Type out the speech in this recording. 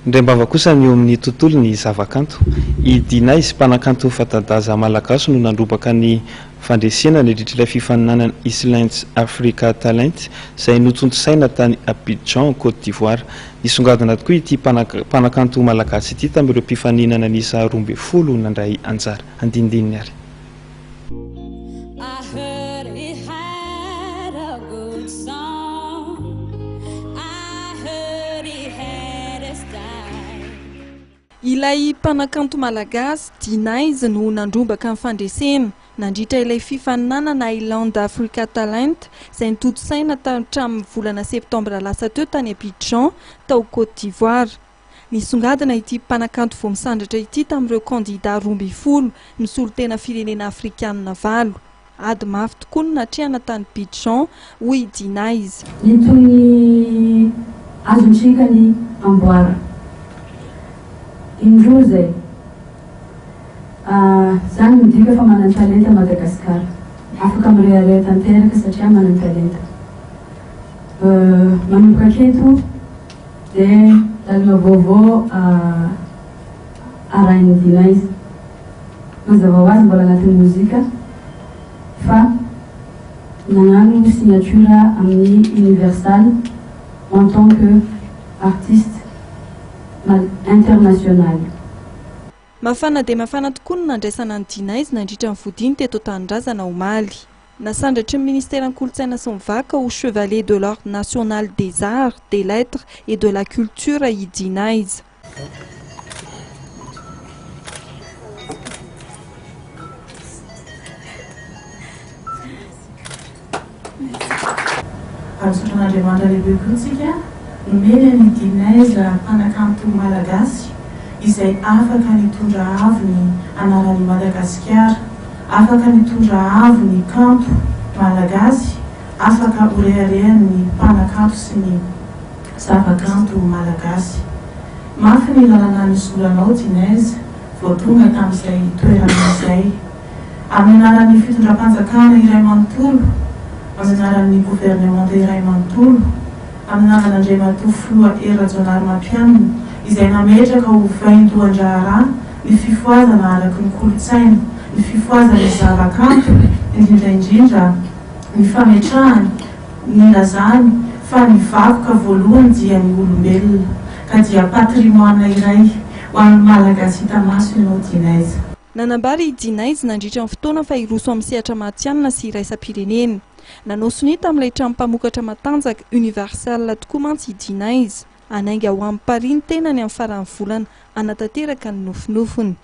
Indraim-bava kosa ny eo amin'ny tontolon'ny zavakanto. I Dinaise, mpanakanto fanta-daza malagasy no nandrombaka ny fandresena nandritra ilay fifaninanana Islands Africa Talent izay notontosaina tany Abidjan, Côte d'Ivoire. Nisongadina tokoa ity mpanakanto malagasy ity tamin'ireo mpifaninana niisa 12 nandray anjara. Andinindininy ary. Ilay mpanakanto malagasy, Dinaise, no nandrombaka ny fandresena, nandritra ilay fifaninanana Island Africa Talent, izay notontosaina hatramin'ny volana septambra lasa teo tany Abidjan, tao Côte d'Ivoire. Nisongadina ity mpanakanto vao misandratra ity tamin'ireo kandidà 12 nisolo tena firenena afrikanina valo. Ady mafy tokoa no natrehana tany Bidjan, hoy i Dinaise. Itony azontsika ny amboara. Indroa izay. Zany midika fa manan-talenta Madagascar. Afaka mirehareha tanteraka satria manan-talenta. Manomboka aketo dia lalana vaovao arahin'i Dinaise. Mazava ho azy mbola anatin'ny mozika fa nagnano signature amin'ny Universal en tant que artiste international. Mafana dia mafana tokoa ny nandraisana an'i Dinaise nandritra ny fodiany teto an-tanindrazana omaly. Nasandratry ny Ministeran'ny Kolontsaina sy ny Vaka ho Chevalier de l'Ordre National des Arts, des Lettres et de la Culture i Dinaise. Ary misaotra an'Andriamanitra lehibe koa tsika nomeny an'i Dinaise mpanakanto malagasy izay afaka nitondra avo ny anaran'i Madagasikara, afaka nitondra avo ny kanto malagasy, afaka ho reharehan'ny mpanakanto sy ny zavakanto malagasy. Mafy ny lalana nizoranao Dinaise vao tonga tamin'izay toerana izay. Amin'ny anaran'ny fitondram-panjakana iray manontolo, amin'ny anaran'ny governemanta iray manontolo, amin'ny anaran'Andriamatoa Filoha Hery Rajaonarimampianina izay nametraka ho vaindohan-draharaha ny fifohazana araka ny kolontsaina, ny fifohazan'ny zavakanto, indrindra indrindra ny fametrahany, nilazany fa ny vakoka voalohany dia ny olombelona, ka dia patrimoine iray ho an'ny Malagasy hita maso ianao Dinaise. Nanambara i Dinaise nandritra ny fotoana fa hiroso amin'ny sehatra matihanina sy iraisam-pirenena. Nanao sonia tamin'ilay trano mpamokatra matanjaka Universal tokoa mantsy i Dinaise. Hanainga ho any Paris ny tenany amin'ny faran'ny volana hanatanteraka ny nofinofiny.